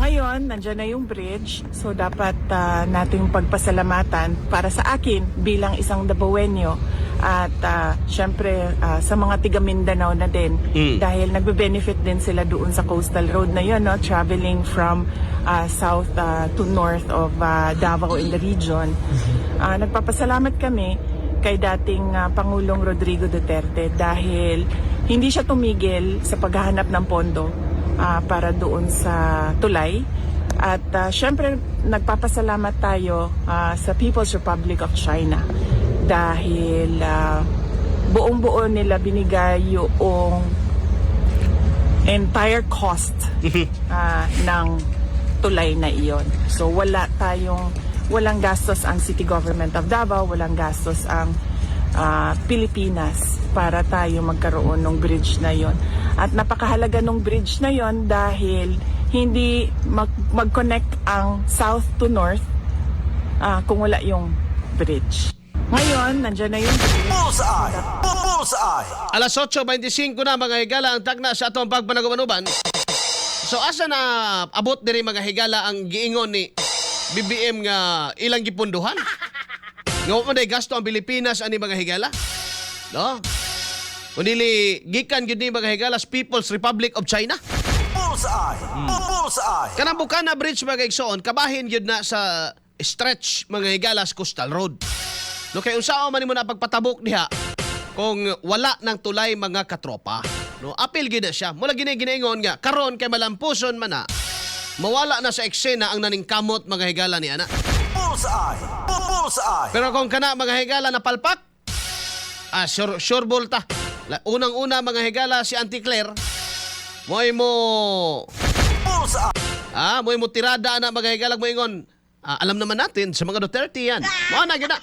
Ngayon, nandyan na yung bridge. So dapat nating pagpasalamatan para sa akin bilang isang Dabawenyo at syempre sa mga tiga Mindanao na din dahil nagbe-benefit din sila doon sa coastal road na yun, no? Traveling from south to north of Davao in the region. Nagpapasalamat kami kay dating Pangulong Rodrigo Duterte dahil hindi siya tumigil sa paghahanap ng pondo para doon sa tulay. At syempre, nagpapasalamat tayo sa People's Republic of China dahil buong-buo nila binigay yung entire cost ng tulay na iyon. So walang gastos ang City Government of Davao, walang gastos ang Pilipinas para tayo magkaroon ng bridge na yon. At napakahalaga ng bridge na yon dahil hindi mag-connect ang south to north kung wala yung bridge. Ngayon, nandyan na yung bridge. Bullseye! Bullseye! Alas 8:25 na, mga higala, ang tagna sa atong pagpanagubanuban. So asa na abot diri, mga higala, ang giingon ni BBM nga ilang gipunduhan? Nga wa man day gasto ang Pilipinas ani, mga higala? No? Kung dili gikan gyud ni, mga higala, sa People's Republic of China. Bullseye! Bullseye! Kanang Bukana Bridge, mga igsoon, kabahin gyud na sa stretch, mga higala, sa Coastal Road. No, kay unsaon man nimo na pagpatabok diha kung wala ng tulay, mga katropa? No, apil gyud na siya. Mula gini ginaingon nga karon kay malampuson man na. Mawala na sa eksena ang naningkamot, mga higala, ni ana. Bullseye! Bullseye! Pero kung kana, mga higala, napalpak, sure, sure ball ta. Unang-una, mga higala, si Auntie Claire mo'y mo Bullseye! Mo'y mo tirada na, mga higala, moingon. Alam naman natin sa mga Duterte yan. Mao na gyud na.